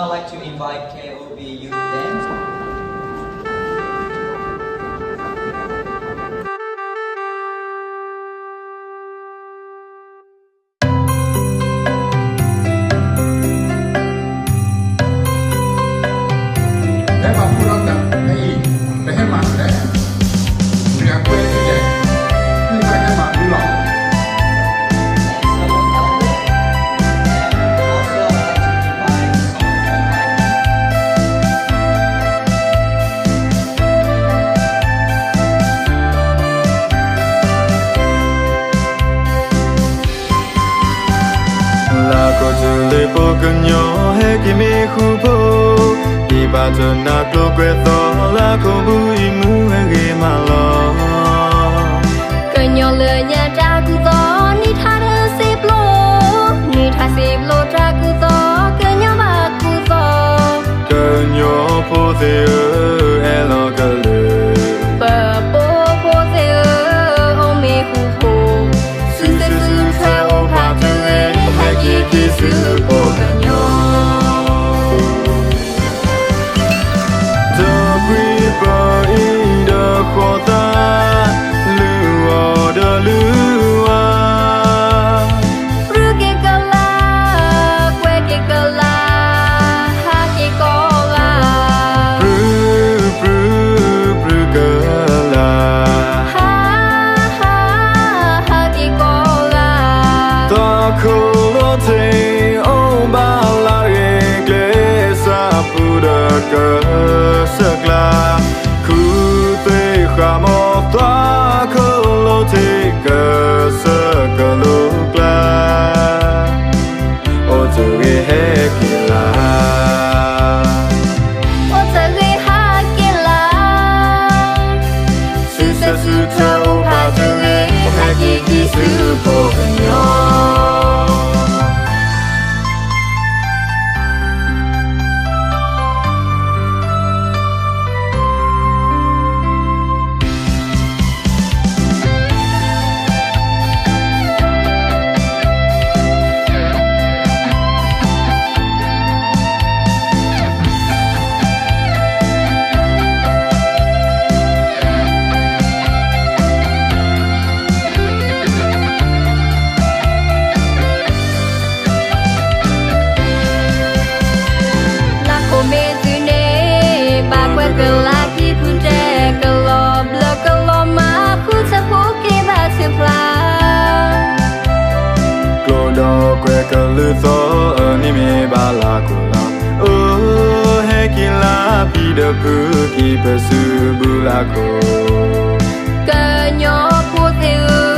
I'd like to invite K O B Youth Band. လၢခိၣ်ထူလ့ၤဖိကညီဟဲက့ၤမ့ၢ်ဃူဖိ, ဒ်ပာ်တနၤကျိၤကွဲးသီလၢခိၣ်ဘုအံၤမုၢ်ဟဲဂ့ၤမးလီၤ. ကညီလၢညါတၢ်ကူၣ်သီ, နံၣ်ထါတစ့ပျိ, နံၣ်ထါစ့ပျိတၢ်ကူၣ်သီ, ကညီဘၣ်ကူၣ်သီ, ကညီဖိသ့ၣ်ဧၢ, အဲၣ်လီၤကလုၢ်, ပဖိဖိသ့ၣ်ဧၢ, အိၣ်မ့ၢ်ဃူဖိ, စုစ့ၣ်စုထွဲအိၣ်ဖးတဂ့ၤ, ဟဲက့ၤက့ၤဆူဖိကညီ တပှံၤပအံၤဒီးဃီသး, လုၢ်အီၤဒီးလုၢ်အီၤ, ပြုၢ်က့ၤကလၤ, ကွဲးက့ၤကလၤ, ဟးက့ၤကိးဂၤ, ပြုၢ်, ပြုၢ်, ပြုၢ်ကလၤ, ဟး, ဟး, ဟးက့ၤကိးဂၤ, သီခိၣ်လိထံးအိၣ်ဘၣ်လၢဂ့ၤကျဲ စးပူၤဒီးကစၢၢ်ကျါ, ခူသွ့ဃာ်မီၤသီခိၣ်လိထံး ကစၢၢ်ကလိကျါ, အိၣ်တဂ့ၤဟဲက့ၤလၢ်, အိၣ်တဂ့ၤဟးက့ၤလၢ်, စုစ့ၣ်စုထွဲအိၣ်ဖးတဂ့ၤ, ဟဲက့ၤက့ၤဆူဖိကညီ လၢခိၣ်မ့ၢ်သုန့ၣ်, ဘၣ်ကွဲးကလၤဖံဖုတဲ, ကလီၤဘျၢကလီၤမၤဃုထၢဖိက့ၤဘၣ်ဆၢဖျါ, ကျိဒီးကွဲးကလုၢ်သီအနံၤမ့ၢ်ဘၣ်လၢခိၣ်လီၤ, အိၣ်ဟဲက့ၤလၢဖံဒီးဖုက့ၤပစုဘူးလၢခိၣ်, ကညီဖိသ့ၣ်ဧၢ